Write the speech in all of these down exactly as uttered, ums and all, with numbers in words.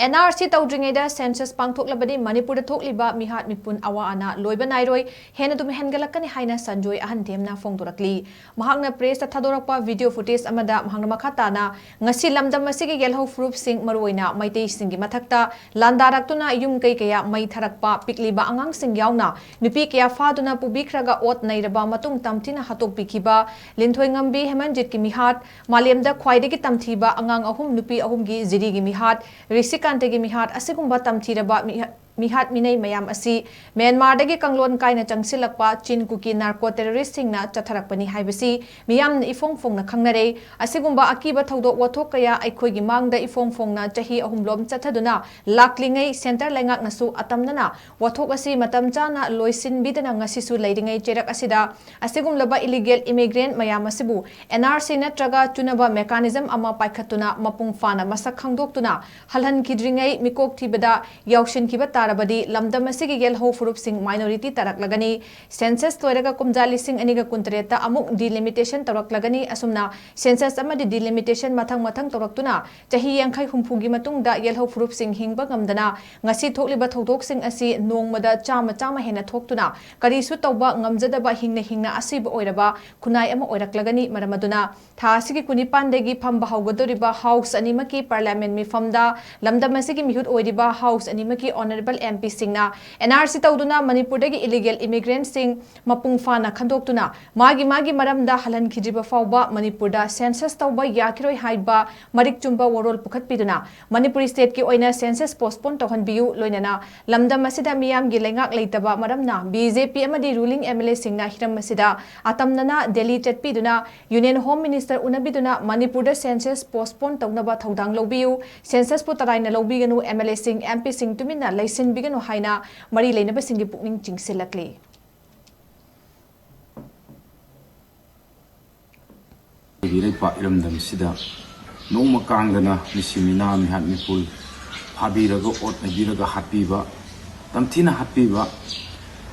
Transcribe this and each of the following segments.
And R ꯁꯤ ꯇꯧꯗ꯭ꯔꯤꯉꯩꯗ census ꯄꯥꯡꯊꯣꯛꯂꯕꯗꯤ ꯃꯅꯤꯄꯨꯔꯗ ꯊꯣꯛꯂꯤꯕ ꯃꯤꯍꯥꯠ ꯃꯤꯄꯨꯟ ꯑꯋꯥ ꯑꯅꯥ ꯂꯣꯏꯕ ꯅꯥꯏꯔꯣꯏ, ꯍꯦꯟꯅ ꯑꯗꯨꯝ ꯍꯦꯟꯒꯠꯂꯛꯀꯅꯤ ꯍꯥꯏꯅ ꯁꯟꯖꯣꯏ ꯑꯍꯟꯊꯦꯝꯅ ꯐꯣꯡꯗꯣꯔꯛꯂꯤ꯫ ꯃꯍꯥꯛꯅ ꯄ꯭ꯔꯦꯁꯇ ꯊꯥꯗꯣꯔꯛꯄ ꯚꯤꯗꯤꯑꯣ ꯐꯨꯇꯦꯖ ꯑꯃꯗ ꯃꯍꯥꯛꯅ ꯃꯈꯥ ꯇꯥꯅ ꯉꯁꯤ ꯂꯝꯗꯝ ꯑꯁꯤꯒꯤ ꯌꯦꯜꯍꯧ ꯐꯨꯔꯨꯞꯁꯤꯡ, ꯃꯔꯨꯑꯣꯏꯅ ꯃꯩꯇꯩꯁꯤꯡꯒꯤ ꯃꯊꯛꯇ ꯂꯥꯟꯗꯥꯔꯛꯇꯨꯅ ꯌꯨꯝ ꯀꯩ ꯀꯌꯥ ꯃꯩ ꯊꯥꯔꯛꯄ, ꯄꯤꯛꯂꯤꯕ ꯑꯉꯥꯡꯁꯤꯡ ꯌꯥꯎꯅ ꯅꯨꯄꯤ ꯀꯌꯥ ꯐꯥꯗꯨꯅ ꯄꯨꯕꯤꯈ꯭ꯔꯒ ꯑꯣꯠ ꯅꯩꯔꯕ ꯃꯇꯨꯡ ꯇꯝꯊꯤꯅ ꯍꯥꯠꯇꯣꯛꯄꯤꯈꯤꯕ, ꯂꯤꯟꯊꯣꯏꯉꯝꯕꯤ ꯍꯦꯃꯟꯖꯤꯠꯀꯤ ꯃꯤꯍꯥꯠ, ꯃꯥꯂꯦꯝꯗ ꯈ꯭ꯋꯥꯏꯗꯒꯤ ꯇꯝꯊꯤꯕ ꯑꯉꯥꯡ ꯑꯍꯨꯝ, ꯅꯨꯄꯤ ꯑꯍꯨꯝꯒꯤ ꯖꯤꯔꯤꯒꯤ ꯃꯤꯍꯥꯠ, ꯔꯤꯁꯤꯀꯥꯟꯇꯒꯤ ꯃꯤꯍꯥꯠ ꯑꯁꯤꯒꯨꯝꯕ ꯇꯝꯊꯤꯔꯕ ꯃꯤꯍ-, ꯃꯤꯍꯥꯠ ꯃꯤꯅꯩ ꯃꯌꯥꯝ ꯑꯁꯤ ꯃ꯭ꯌꯥꯟꯃꯥꯔꯗꯒꯤ ꯀꯥꯡꯂꯣꯟ ꯀꯥꯏꯅ ꯆꯪꯁꯤꯜꯂꯛꯄ ꯆꯤꯟ ꯀꯨꯀꯤ ꯅꯥꯔꯀꯣ ꯇꯦꯔꯣꯔꯤꯁꯁꯤꯡꯅ ꯆꯠꯊꯔꯛꯄꯅꯤ ꯍꯥꯏꯕꯁꯤ ꯃꯤꯌꯥꯝꯅ ꯏꯐꯣꯡ ꯐꯣꯡꯅ ꯈꯪꯅꯔꯦ꯫ ꯑꯁꯤꯒꯨꯝꯕ ꯑꯀꯤꯕ ꯊꯧꯗꯣꯛ ꯋꯥꯊꯣꯛ ꯀꯌꯥ ꯑꯩꯈꯣꯏꯒꯤ ꯃꯥꯡꯗ ꯏꯐꯣꯡ ꯐꯣꯡꯅ ꯆꯍꯤ ꯑꯍꯨꯝꯂꯣꯝ ꯆꯠꯊꯗꯨꯅ ꯂꯥꯛꯂꯤꯉꯩ ꯁꯦꯟꯇꯔ ꯂꯩꯉꯥꯛꯅꯁꯨ ꯑꯇꯝꯅꯅ ꯋꯥꯊꯣꯛ ꯑꯁꯤ ꯃꯇꯝ ꯆꯥꯅ ꯂꯣꯏꯁꯤꯟꯕꯤꯗꯅ ꯉꯁꯤꯁꯨ ꯂꯩꯔꯤꯉꯩ ꯆꯩꯔꯛ ꯑꯁꯤꯗ ꯑꯁꯤꯒꯨꯝꯂꯕ ꯏꯂꯤꯒꯦꯜ ꯏꯃꯤꯒ꯭ꯔꯦꯟꯠ ꯃꯌꯥꯝ ꯑꯁꯤꯕꯨ ꯑꯦꯟ ꯑꯥꯔ ꯁꯤ ꯅꯠꯇ꯭ꯔꯒ ꯆꯨꯅꯕ ꯃꯦꯀꯥꯅꯤꯖꯝ ꯑꯃ ꯄꯥꯏꯈꯠꯇꯨꯅ ꯃꯄꯨꯡ ꯐꯥꯅ ꯃꯁꯛ ꯈꯪꯗꯣꯛꯇꯨꯅ ꯍꯜꯍꯟꯈꯤꯗ꯭ꯔꯤꯉꯩ ꯃꯤꯀꯣꯛ ꯊꯤꯕꯗ ꯌꯥꯎꯁꯤꯟꯈꯤꯕ ꯇꯥꯔꯕꯗꯤ ꯂꯝꯗꯝ ꯑꯁꯤꯒꯤ ꯌꯦꯜꯍꯧ ꯐꯨꯔꯨꯞꯁꯤꯡ ꯃꯥꯏꯅꯣꯔꯤꯇꯤ ꯇꯥꯔꯛꯂꯒꯅꯤ꯫ ꯁꯦꯟꯁꯁ ꯂꯣꯏꯔꯒ ꯀꯨꯝꯖꯥ ꯂꯤꯁꯤꯡ ꯑꯅꯤꯒ ꯀꯨꯟꯇꯔꯦꯠꯇ ꯑꯃꯨꯛ ꯗꯤꯂꯤꯃꯤꯇꯦꯁꯟ ꯇꯧꯔꯛꯂꯒꯅꯤ꯫ ꯑꯁꯨꯝꯅ ꯁꯦꯟꯁꯁ ꯑꯃꯗꯤ ꯗꯤꯂꯤꯃꯤꯇꯦꯁꯟ ꯃꯊꯪ ꯃꯊꯪ ꯇꯧꯔꯛꯇꯨꯅ ꯆꯍꯤ ꯌꯥꯡꯈꯩ ꯍꯨꯝꯐꯨꯒꯤ ꯃꯇꯨꯡꯗ ꯌꯦꯜꯍꯧ ꯐꯨꯔꯨꯞꯁꯤꯡ ꯍꯤꯡꯕ ꯉꯝꯗꯅ ꯉꯁꯤ ꯊꯣꯛꯂꯤꯕ ꯊꯧꯗꯣꯛꯁꯤꯡ ꯑꯁꯤ ꯅꯣꯡꯃꯗ ꯆꯥꯝꯃ ꯆꯥꯝꯃ ꯍꯦꯟꯅ ꯊꯣꯛꯇꯨꯅ ꯀꯔꯤꯁꯨ ꯇꯧꯕ ꯉꯝꯖꯗꯕ ꯍꯤꯡꯅ ꯍꯤꯡꯅ ꯑꯁꯤꯕ ꯑꯣꯏꯔꯕ ꯈꯨꯟꯅꯥꯏ ꯑꯃ ꯑꯣꯏꯔꯛꯂꯒꯅꯤ꯫ ꯃꯔꯝ ꯑꯗꯨꯅ ꯊꯥ ꯑꯁꯤꯒꯤ ꯀꯨꯟꯅꯤꯄꯥꯟꯗꯒꯤ ꯐꯝꯕ ꯍꯧꯒꯗꯧꯔꯤꯕ ꯍꯥꯎꯁ ꯑꯅꯤꯃꯛꯀꯤ ꯄꯥꯔꯂꯤꯌꯥꯃꯦꯟ ꯃꯤꯐꯝꯗ ꯂꯝꯗꯝ ꯑꯁꯤꯒꯤ ꯃꯤꯍꯨꯠ ꯑꯣꯏꯔꯤꯕ ꯍꯥꯎꯁ ꯑꯅꯤꯃꯛꯀꯤ ꯑꯣꯅꯔꯦꯕꯜ ꯑꯦꯝ ꯄꯤꯁꯤꯡꯅ ꯑꯦꯟ ꯑꯥꯔ ꯁꯤ ꯇꯧꯗꯨꯅ ꯃꯅꯤꯄꯨꯔꯗꯒꯤ ꯏꯂꯤꯒꯦꯜ ꯏꯃꯤꯒ꯭ꯔꯦꯟꯠꯁꯤꯡ ꯃꯄꯨꯡ ꯐꯥꯅ ꯈꯟꯗꯣꯛꯇꯨꯅ ꯃꯥꯒꯤ ꯃꯥꯒꯤ ꯃꯔꯝꯗ ꯍꯜꯍꯟꯈꯤꯗ꯭ꯔꯤꯕ ꯐꯥꯎꯕ ꯃꯅꯤꯄꯨꯔꯗ ꯁꯦꯟꯁꯁ ꯇꯧꯕ ꯌꯥꯈꯤꯔꯣꯏ ꯍꯥꯏꯕ ꯃꯔꯤꯛ ꯆꯨꯝꯕ ꯋꯥꯔꯣꯜ ꯄꯨꯈꯠꯄꯤꯗꯨꯅ ꯃꯅꯤꯄꯨꯔ ꯁ꯭ꯇꯦꯠꯀꯤ ꯑꯣꯏꯅ ꯁꯦꯟꯁꯁ ꯄꯣꯁꯄꯣꯟ ꯇꯧꯍꯟꯕꯤꯌꯨ꯫ ꯂꯣꯏꯅꯅ ꯂꯝꯗꯝ ꯑꯁꯤꯗ ꯃꯤꯌꯥꯝꯒꯤ ꯂꯩꯉꯥꯛ ꯂꯩꯇꯕ ꯃꯔꯝꯅ ꯕꯤ ꯖꯦ ꯄꯤ ꯑꯃꯗꯤ ꯔꯨꯂꯤꯡ ꯑꯦꯝ ꯑꯦꯜ ꯑꯦꯁꯤꯡꯅ ꯍꯤꯔꯝ ꯑꯁꯤꯗ ꯑꯇꯝꯅꯅ ꯗꯦꯜꯂꯤ ꯆꯠꯄꯤꯗꯨꯅ ꯌꯨꯅꯤꯌꯟ ꯍꯣꯝ ꯃꯤꯅꯤꯁꯇꯔ ꯎꯅꯕꯤꯗꯨꯅ ꯃꯅꯤꯄꯨꯔꯗ ꯁꯦꯟꯁꯁ ꯄꯣꯁꯄꯣꯟ ꯇꯧꯅꯕ ꯊꯧꯗꯥꯡ ꯂꯧꯕꯤꯌꯨ, ꯁꯦꯟꯁꯁꯄꯨ ꯇꯔꯥꯏꯅ ꯂꯧꯕꯤꯒꯅꯨ, ꯑꯦꯝ ꯑꯦꯜ ꯑꯦꯁꯤꯡ, ꯑꯦꯝ ꯄꯤꯁꯤꯡ ꯇꯨꯃꯤꯟꯅ ꯂꯩꯁꯤꯟꯕꯤꯒꯅꯨ ꯍꯥꯏꯅ ꯃꯔꯤ ꯂꯩꯅꯕꯁꯤꯡꯒꯤ ꯄꯨꯛꯅꯤꯡ ꯆꯤꯡꯁꯤꯜꯂꯛꯂꯤ꯫ ꯑꯩꯒꯤ ꯏꯔꯩꯄꯥꯛ ꯏꯔꯝꯗꯝꯁꯤꯗ ꯅꯣꯡꯃ ꯀꯥꯡꯗꯅ ꯃꯤꯁꯤ ꯃꯤꯅꯥ ꯃꯤꯍꯥꯠ ꯃꯤꯄꯨꯟ ꯐꯥꯕꯤꯔꯒ ꯑꯣꯠ ꯅꯩꯕꯤꯔꯒ ꯍꯥꯠꯄꯤꯕ, ꯇꯝꯊꯤꯅ ꯍꯥꯠꯄꯤꯕ,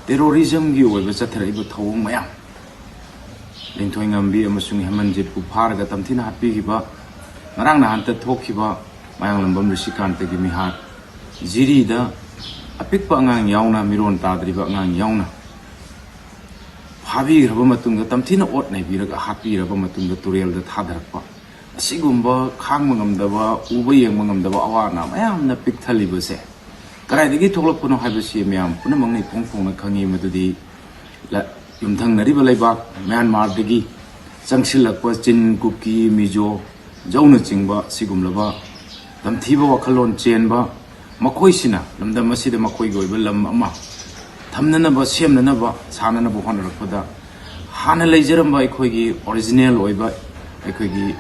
ꯇꯦꯔꯣꯔꯤꯖꯝꯒꯤ ꯑꯣꯏꯕ ꯆꯠꯊꯔꯛꯏꯕ ꯊꯧꯑꯣꯡ ꯃꯌꯥꯝ, ꯂꯤꯟꯊꯣꯏꯉꯝꯕꯤ ꯑꯃꯁꯨꯡ ꯍꯦꯃꯟꯖꯤꯠꯄꯨ ꯐꯥꯔꯒ ꯇꯝꯊꯤꯅ ꯍꯥꯠꯄꯤꯈꯤꯕ, ꯉꯔꯥꯡ ꯅꯍꯥꯟꯇ ꯊꯣꯛꯈꯤꯕ ꯃꯌꯥꯡꯂꯝꯕꯝ ꯔꯤꯁꯤꯀꯥꯟꯇꯒꯤ ꯃꯤꯍꯥꯠ, ꯖꯤꯔꯤꯗ ꯑꯄꯤꯛꯄ ꯑꯉꯥꯡ ꯌꯥꯎꯅ, ꯃꯤꯔꯣꯟ ꯇꯥꯗ꯭ꯔꯤꯕ ꯑꯉꯥꯡ ꯌꯥꯎꯅ ꯐꯥꯕꯤꯈ꯭ꯔꯕ ꯃꯇꯨꯡꯗ, ꯇꯝꯊꯤꯅ ꯑꯣꯠ ꯅꯩꯕꯤꯔꯒ ꯍꯥꯠꯄꯤꯔꯕ ꯃꯇꯨꯡꯗ ꯇꯨꯔꯦꯜꯗ ꯊꯥꯗꯔꯛꯄ, ꯑꯁꯤꯒꯨꯝꯕ ꯈꯥꯡꯕ ꯉꯝꯗꯕ, ꯎꯕ ꯌꯦꯡꯕ ꯉꯝꯗꯕ ꯑꯋꯥ ꯑꯅꯥ ꯃꯌꯥꯝꯅ ꯄꯤꯛ ꯊꯜꯂꯤꯕꯁꯦ ꯀꯗꯥꯏꯗꯒꯤ ꯊꯣꯛꯂꯛꯄꯅꯣ ꯍꯥꯏꯕꯁꯤ ꯃꯌꯥꯝ ꯄꯨꯝꯅꯃꯛꯅ ꯏꯐꯣꯡ ꯐꯣꯡꯅ ꯈꯪꯉꯤ꯫ ꯃꯗꯨꯗꯤ ꯂ-, ꯌꯨꯝꯊꯪꯅꯔꯤꯕ ꯂꯩꯕꯥꯛ ꯃ꯭ꯌꯥꯟꯃꯥꯔꯗꯒꯤ ꯆꯪꯁꯤꯜꯂꯛꯄ ꯆꯤꯟ, ꯀꯨꯀꯤ, ꯃꯤꯖꯣ, ꯖꯧꯅꯆꯤꯡꯕ ꯁꯤꯒꯨꯝꯂꯕ ꯇꯝꯊꯤꯕ ꯋꯥꯈꯜꯂꯣꯟ ꯆꯦꯟꯕ ꯃꯈꯣꯏꯁꯤꯅ ꯂꯝꯗꯝ ꯑꯁꯤꯗ ꯃꯈꯣꯏꯒꯤ ꯑꯣꯏꯕ ꯂꯝ ꯑꯃ ꯊꯝꯅꯅꯕ, ꯁꯦꯝꯅꯅꯕ, ꯁꯥꯅꯅꯕ ꯍꯣꯠꯅꯔꯛꯄꯗ, ꯍꯥꯟꯅ ꯂꯩꯖꯔꯝꯕ ꯑꯩꯈꯣꯏꯒꯤ ꯑꯣꯔꯤꯖꯤꯅꯦꯜ ꯑꯣꯏꯕ ꯑꯩꯈꯣꯏꯒꯤ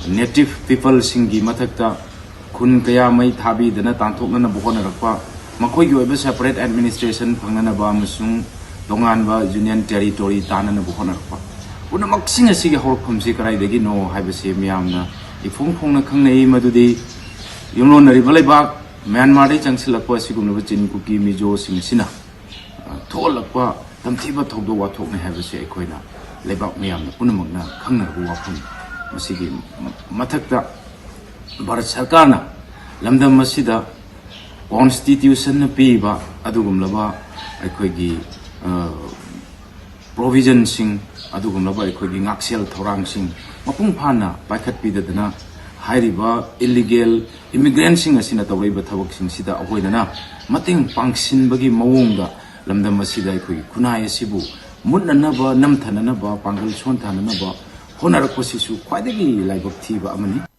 ꯅꯦꯇꯤꯚ ꯄꯤꯄꯜꯁꯤꯡꯒꯤ ꯃꯊꯛꯇ ꯈꯨꯟ ꯀꯌꯥ ꯃꯩ ꯊꯥꯕꯤꯗꯅ ꯇꯥꯟꯊꯣꯛꯅꯅꯕ ꯍꯣꯠꯅꯔꯛꯄ, ꯃꯈꯣꯏꯒꯤ ꯑꯣꯏꯕ ꯁꯦꯄꯔꯦꯠ ꯑꯦꯗꯃꯤꯅꯤꯁꯇ꯭ꯔꯦꯁꯟ ꯐꯪꯅꯅꯕ ꯑꯃꯁꯨꯡ ꯇꯣꯉꯥꯟꯕ ꯌꯨꯅꯤꯌꯟ ꯇꯦꯔꯤꯇꯣꯔꯤ ꯇꯥꯅꯅꯕ ꯍꯣꯠꯅꯔꯛꯄ ꯄꯨꯝꯅꯃꯛꯁꯤꯡ ꯑꯁꯤꯒꯤ ꯍꯧꯔꯛꯐꯝꯁꯤ ꯀꯗꯥꯏꯗꯒꯤꯅꯣ ꯍꯥꯏꯕꯁꯤ ꯃꯤꯌꯥꯝꯅ ꯏꯐꯣꯡ ꯐꯣꯡꯅ ꯈꯪꯅꯩ꯫ ꯃꯗꯨꯗꯤ ꯌꯨꯝꯂꯣꯟꯅꯔꯤꯕ ꯂꯩꯕꯥꯛ ꯃ꯭ꯌꯥꯟꯃꯥꯔꯗꯒꯤ ꯆꯪꯁꯤꯜꯂꯛꯄ ꯑꯁꯤꯒꯨꯝꯂꯕ ꯆꯤꯟ, ꯀꯨꯀꯤ, ꯃꯤꯖꯣꯁꯤꯡ ꯑꯁꯤꯅ, ꯑ, ꯊꯣꯛꯍꯜꯂꯛꯄ ꯇꯝꯊꯤꯕ ꯊꯧꯗꯣꯛ ꯋꯥꯊꯣꯛꯅꯤ ꯍꯥꯏꯕꯁꯤ ꯑꯩꯈꯣꯏꯅ ꯂꯩꯕꯥꯛ ꯃꯤꯌꯥꯝꯅ ꯄꯨꯝꯅꯃꯛꯅ ꯈꯪꯅꯔꯕ ꯋꯥꯐꯝ꯫ ꯃꯁꯤꯒꯤ ꯃꯊꯛꯇ ꯚꯥꯔꯠ ꯁꯔꯀꯥꯔꯅ ꯂꯝꯗꯝ ꯑꯁꯤꯗ ꯀꯣꯟꯁꯇꯤꯇ꯭ꯌꯨꯁꯟꯅ ꯄꯤꯕ ꯑꯗꯨꯒꯨꯝꯂꯕ ꯑꯩꯈꯣꯏꯒꯤ, ꯑ, ꯄ꯭ꯔꯣꯚꯤꯖꯟꯁꯤꯡ, ꯑꯗꯨꯒꯨꯝꯂꯕ ꯑꯩꯈꯣꯏꯒꯤ ꯉꯥꯛꯁꯦꯜ ꯊꯧꯔꯥꯡꯁꯤꯡ ꯃꯄꯨꯡ ꯐꯥꯅ ꯄꯥꯏꯈꯠꯄꯤꯗꯗꯅ, ꯍꯥꯏꯔꯤꯕ ꯏꯂꯤꯒꯦꯜ ꯏꯃꯤꯒ꯭ꯔꯦꯟꯁꯤꯡ ꯑꯁꯤꯅ ꯇꯧꯔꯛꯏꯕ ꯊꯕꯛꯁꯤꯡꯁꯤꯗ ꯑꯩꯈꯣꯏꯅ ꯃꯇꯦꯡ ꯄꯥꯡꯁꯤꯟꯕꯒꯤ ꯃꯑꯣꯡꯗ ꯂꯝꯗꯝ ꯑꯁꯤꯗ ꯑꯩꯈꯣꯏꯒꯤ ꯈꯨꯟꯅꯥꯏ ꯑꯁꯤꯕꯨ ꯃꯨꯠꯅꯅꯕ, ꯅꯝꯊꯅꯅꯕ, ꯄꯥꯡꯒꯜ ꯁꯣꯟꯊꯅꯅꯕ ꯍꯣꯠꯅꯔꯛꯄꯁꯤꯁꯨ ꯈ꯭ꯋꯥꯏꯗꯒꯤ ꯂꯥꯏꯕꯛ ꯊꯤꯕ ꯑꯃꯅꯤ꯫